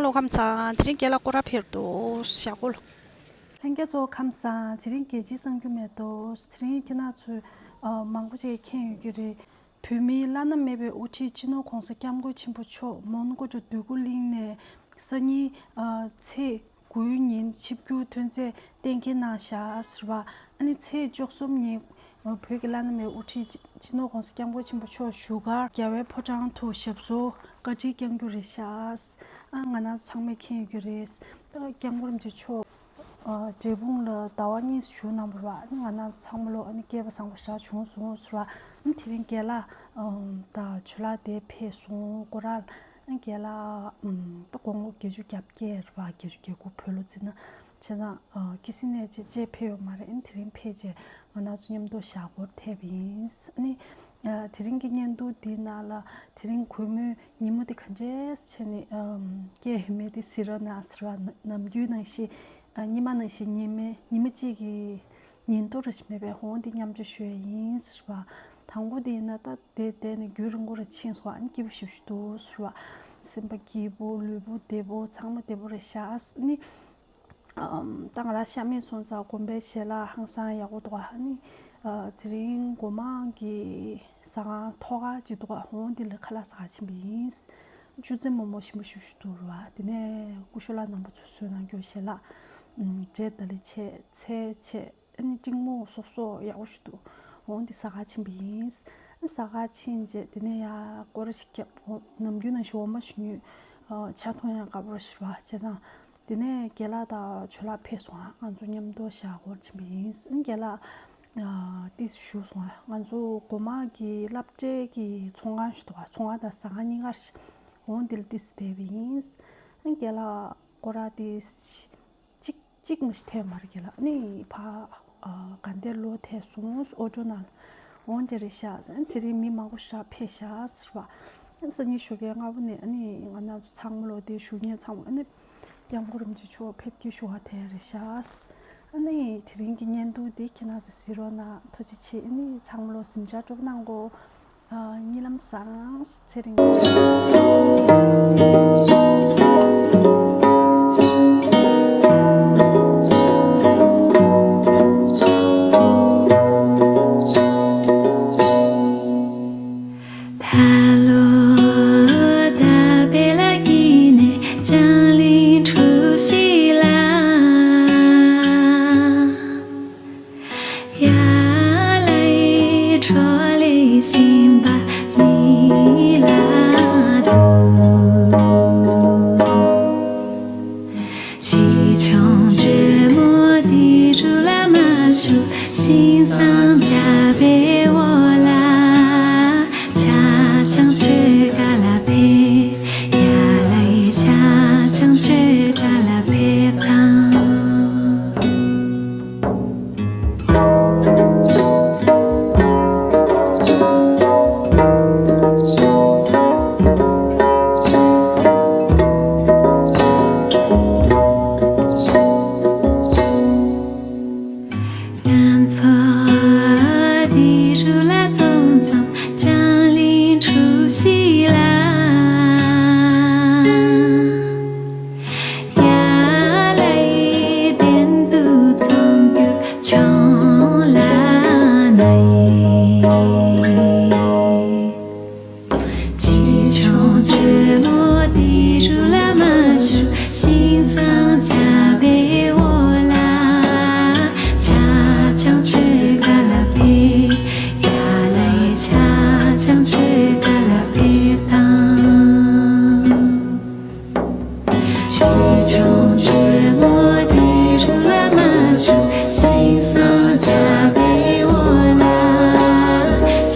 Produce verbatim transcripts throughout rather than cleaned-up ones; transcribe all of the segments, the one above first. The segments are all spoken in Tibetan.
ལོ་ཁམས་བཟང་། དེ་རིང་རྒན་ལགས་སྐོར་ར་ཕེབས་འདུག་ཞག་པོ་ལ། ལྷན་རྒྱས་ཚོ་ཁམས་བཟང་། དེ་རིང་རྒྱལ་སྤྱིའི་གསར་འགྱུར་མེད་དོ། དེ་རིང་ཁྱེད་རང་ཚོས་ཨ་མང་པོ་ཅིག་མཁྱེན་ཡོད་ཀྱི་རེད། བོད་མིའི་བླ་ན་མེད་པའི་དབུ་ཁྲིད་སྤྱི་ནོར་༧གོང་ས་༧སྐྱབས་མགོན་ཆེན་པོ་མཆོག་མོན་གྷོ་གྲོང་འདོད་རྒུ་གླིང་ནས་སང་ཉིན་ཨ་ཚེས་དགུའི་ཉིན་ཆིབས་བསྒྱུར་ཐོན་རྫས་གཏན་འཁེལ་གནང་བཞག་ཟེར་བ། ཨ་ནི་ཚེས་བཅུ་གསུམ་ཉིན་བོད་ཀྱི་བླ་ན་མེད་པའི་དབུ་ཁྲིད་སྤྱི་ནོར་༧གོང་ས་༧སྐྱབས་མགོན་ཆེན་པོ་མཆོག་བཞུགས་སྒར་རྒྱལ་བའི་ཕོ་བྲང་དུ་ཞབས་སོར་བཀའ་དྲིན་བསྐྱང་རྒྱུ་རེད་ཤག་ཨ་ང་རང་ཚོ་ཚང་མས་མཁྱེན་ཡོད་ཀྱི་རེད། ད་སྐྱབས་མགོན་རིན་པོ་ཆེ་མཆོག་ཨ་འབྲས་སྤུངས་ལ་ཟླ་བ་གཉིས་བཞུགས་གནང་བ་རེད་བ། ཨ་ནི་ང་རང་ཚོ་ཚང་མ་ལོ་ཨ་ནི་སྐལ་བ་བཟང་པོ་ཞེ་དྲག་བྱུང་སོང་ཟེར་བ། ཨ་ནི་དེ་རིང་རྒན་ལགས་ཨམ་ད་ཇོ་ལགས་དེ་ཕེབས་སོང་སྐོར་ར། ཨ་རྒན་ལགས་ཨམ་ད་དགུང་ལོ་བརྒྱད་ཅུ་གྱ་བརྒྱད་རེད་བ། བརྒྱད་ཅུ་གྱ་དགུ་བོད་ལོ་བརྩིས་ན། བྱས་ཙང་ཨ་ཁ་སང་ནས་ཅིག་ཅིག་ཕེབས་ཡོད་མ་རེད། ཨ་ནི་དེ་རིང་ཕེབས་བྱས་ང་རང་ཚོ་མཉམ་དུ་ཞག་པོ་ལ་ཕེབས་པ་ཡིན། ཨ་ནི་ཨ་དེ་རིང་གི་བརྙན་ཐུང་འདིའི་ནང་ལ་དེ་རིང་གུས་མོའི་ཉིན་མོ་དེ་ག་འདྲས་བྱས་ནས་ཨམ་སྐྱེལ་ཡོད་མེད་དེ་གཟིགས་རོགས་གནང་ཟེར་བ། ནམ་རྒྱུན་ནང་བཞིན་ཨ་ཉི་མ་ནང་བཞིན་ཉི་མའི་ཉི་མ་གཅིག་གི་ཉིན་ཐོ་རེ་ཞིག་མེད་པའི་འོང་འདི་མཉམ་སྤྱོད་ཞུ་ཡས་ཡིན་ཟེར་བ། དང་པོ་དེ་ཡིན་ན་ད་དེ་བསྡད་ནས་རྒྱུན་རིང་པོ་རེ་ཕྱིན་སོང་། ཨ་ནི་སྐྱིད་པོ་ཞེ་པོ་ཞིག་འདུག་ཟེར་བ། སེམས་པ་སྐྱིད་པོ་ལུས་པོ་བདེ་པོ་ཚང་མ་བདེ་པོ་རེད་ཤག་ཨ་ནི་ཨམ་ད་ང་རང་ཤ་མེད་སོང་ཙང་དགོན་པའི་ཞལ་ལག་ཧང་སང་ཡག་པོ་འདུག་ཨ་ནི་ཨ་དེ་རིང་སྒོ་མང་གི་ཟ་ཁང་ཐོག་ཁ་ཅིག་འདུག་འོང་འདི་ལ་ཁ་ལག་ཟ་ག་ཕྱིན་པ་ཡིན། ཆུ་ཚན་མོག་མོག་ཞིམ་པོ་ཞེ་པོ་ཞིག་འདུག་ར། དེ་ནས་སྐུ་ཞབས་ལགས་རྣམ་པ་ཚོས་བཟོས་གནང་རྒྱུ་ཞལ་ལག་ཨམ་འབྲས་དང་ལི་ཆེ་ཚལ་ཆེ། ཨ་ནི་སྤྲིན་མོག་སོབ་སོབ་ཡག་པོ་ཞིག་འདུག་འོང་འདི་ཟ་ག་ཕྱིན་པ་ཡིན། ཨ་ཟ་ག་ཕྱིན་རྗེས་དེ་ནས་ཡར་སྐོར་ར་ཞིག་བརྒྱབ། ནམ་རྒྱུན་ནང་བཞིན་འོ་མ་ཞིག་ཉོས། ཨ་ཇ་འཐུང་ཡག་དགའ་པོ་ར་ཞིག་རེད་བ། བྱས་ཙང་དེ་ནས་རྒན་ལགས་དང་ཇོ་ལགས་ཕེབས་སོང་། ཨ་ང་ཚོ་མཉམ་དུ་ཞག་སྐོར་ཕྱིན་པ་ཡིན། ཨ་རྒན་ལགས་ཨ་ཏོག་ཙམ་བཞུགས་སོང་། ང་ཚོ་སྒོ་མང་གི་སློབ་གྲྭའི་གི་ཚོང་ཁང་ཞིག་འདུག་ག་ཚོང་ཁང་དང་ཟ་ཁང་གཉིས་ཀ་རེད། འོང་འདི་ལ་ཏོག་ཙམ་བསྡད་པ་ཡིན། ཨ་རྒན་ལགས་སྐོར་ར་ཏོག་ཙམ་གཅིག་གཅིག་མ་ཞིག་ཐེབས་མ་རེད། རྒན་ལགས་ཨ་ནི་ཕ་ཨ་དགའ་ལྡན་ལོ་ཐེབས་སོང་། ཨོ་ཊོ་ནང་ལ་འོང་འདི་རེད་ཤག་ཨ་ནི་དེ་རིང་མི་མང་པོ་ཞེ་དྲག་ཕེབས་ཤག་ཟེར་བ། ཨ་སང་ཉིན་ཞོགས་ཀས་སྔ་པོ་ནས་ཨ་ནི་ང་རང་ཚོ་ཚང་མ་ལོ་དེ་བཞུགས་མཁན་ཚང་མ་ཨ་ནི་སྐྱབས་མགོན་རིན་པོ་ཆེ་མཆོག་ཕེབས་སྐྱེལ་ཞུ་བ་དེ་རེད་ཤག་ཨ་ནི་དེ་རིང་གི་བརྙན་ཐུང་འདི་ཁྱེད་རང་ཚོ་གཟིགས་རོགས་གནང་། ཐུགས་རྗེ་ཆེ། ཨ་ནི་ཚང་མ་ལོ་གཟིམ་འཇག་སྤྲོ་པོ་གནང་གོ། ཨ་གཉིད་ལམ་བཟང་། ཚེ་རིང་། ད་ལོ་ད་བེ་ལ་གི་ནས་ལྕང་གླིང་གྲུ་བཞི་ལ། ཡ་ལའི་གྲོ་ལེ་ཤིང་པ་མི་ལ་དུ། ཆེ་ཆུང་ཇོ་མོ་དེ་རུ་ལ་མ་ཞུ། ཤིང་བཟང་རྒྱ་བའི་འོག་ལ། ཆ་ཆང་མཆོད་ག་ལ་ཕེབས། ཡ་ལའི་ཆ་ཆང་མཆོད་ག་ལ་ཕེབས་དང་། ང་ཚོ་འདི་རུ་ལ་འཛོམས་འཛོམས་ལྕང་གླིང་གྲུ་བཞི་ལ། ཡ་ལའི་གདན་དུ་འཛོམས་རྒྱུ་བྱུང་ལ་ན་ཡིན། ཆེ་ཆུང་ཇོ་མོ་དེ་རུ་ལ་མ་ཞུ། ཤིང་བཟང་རྒྱ་བའི་འོག་ལ། ཆ་ཆང་མཆོད་ག་ལ་ཕེབས། ཡ་ལའི་ཆ་ཆང་མཆོད་ག་ལ་ཕེབས་དང་། ཆེ་ཆུང་ཇོ་མོ་དེ་རུ་ལ་མ་ཞུ། ཤིང་བཟང་རྒྱ་བའི་འོག་ལ། ཆ་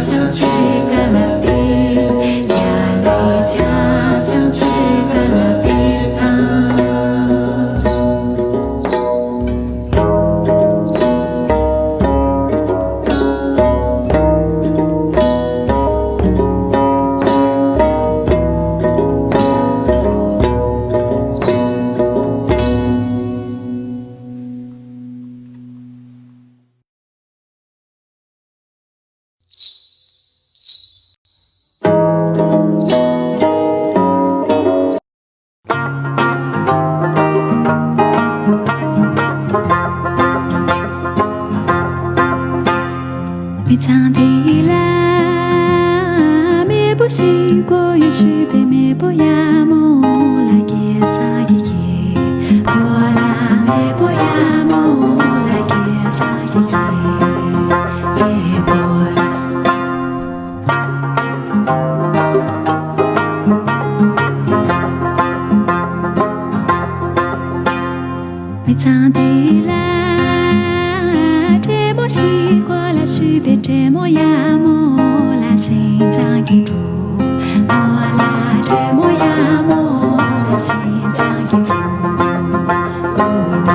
ཆང་མཆོད་ག་ལ་ཕེབས། ཡ་ལའི་ཆ་ཆང་མཆོད་ག་ལ་ཕེབས་དང་། ཚང་དེ་ལ་དྲེད་མོ་ཞིག་གོ་ལ་ཞུས་པའི་དྲེད་མོ་ཡ་མོ་ལ་སེང་ལྕམ་གྱི་གྲོགས་མོ་ལ་དྲེད་མོ་ཡ་མོ་ལ་སེང་ལྕམ་གྱི་གྲོགས་མོ་ལ།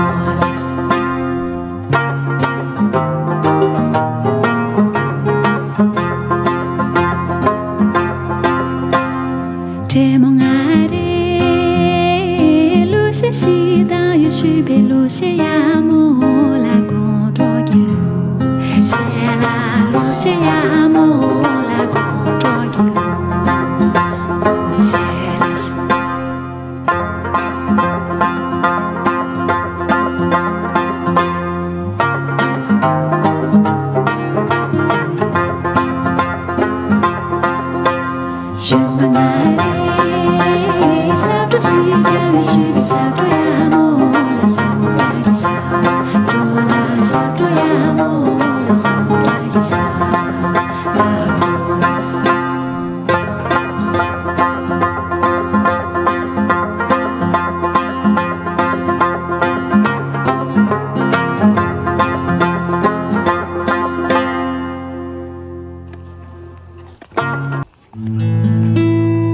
དྲེད་མོ་ང་རེད། གླུ་གཞས་ཤིག་བཏང་ཡོད་ཞུས་པའི་གླུ་གཞས་ཡ་མོ་ལ་དགོང་དྲོ་གི་གླུ་གཞས་ལ། གླུ་གཞས་ཡ་མོ་ལ་དགོང་དྲོ་གི་གླུ་གཞས་ལ། ཞུས་པ་ང་རེད། ཞབས་བྲོ་ཞིག་རྒྱབ་པའི་ཞུས་པའི་ཞབས་བྲོ་ཡ་མོ་ལ་སོང་ཡ་གི་ཞབས་བྲོ་ལ། ཞབས་བྲོ་ཡ་མོ་ལ་སོང་ཡ་གི་ཞབས་བྲོ།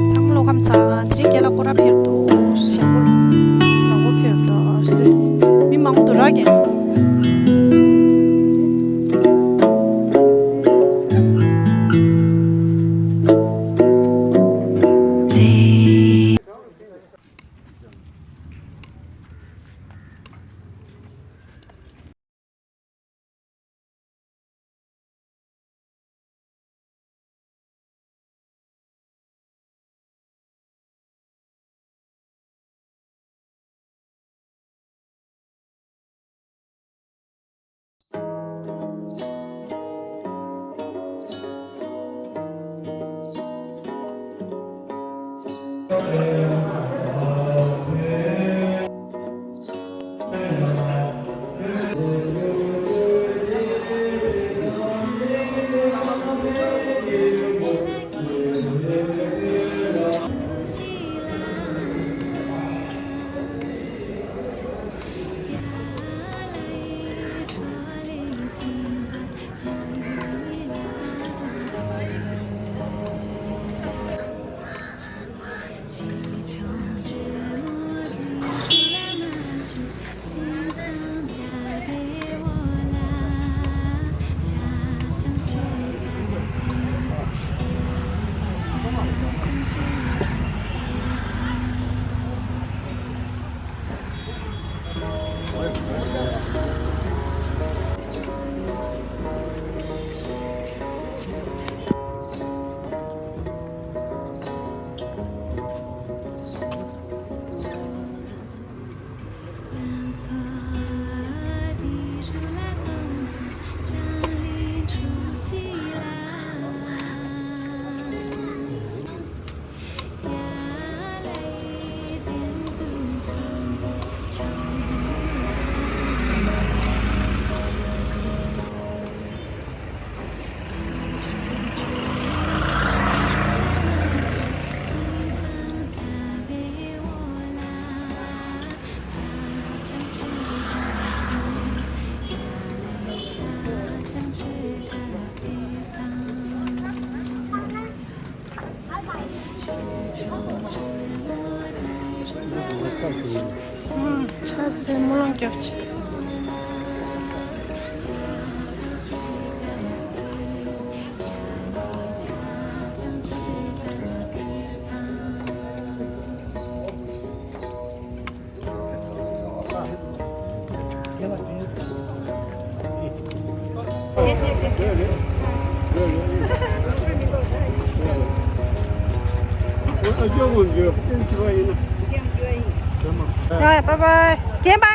ཚང་མ་ལོ་ཁམས་བཟང་། དེ་རིང་རྒན་ལགས་སྐོར་ར་ཕེབས་འདུག་ཞེ་པོ་ཡག་པོ་ཕེབས་འདུག་མི་མང་པོ་འདུག་ར་རྒན། ཕྱག་འཚལ་སྨོན་ལམ་རྒྱབ་ཅིག་ཡ། བཱའི་བཱའི། རྒན་པ།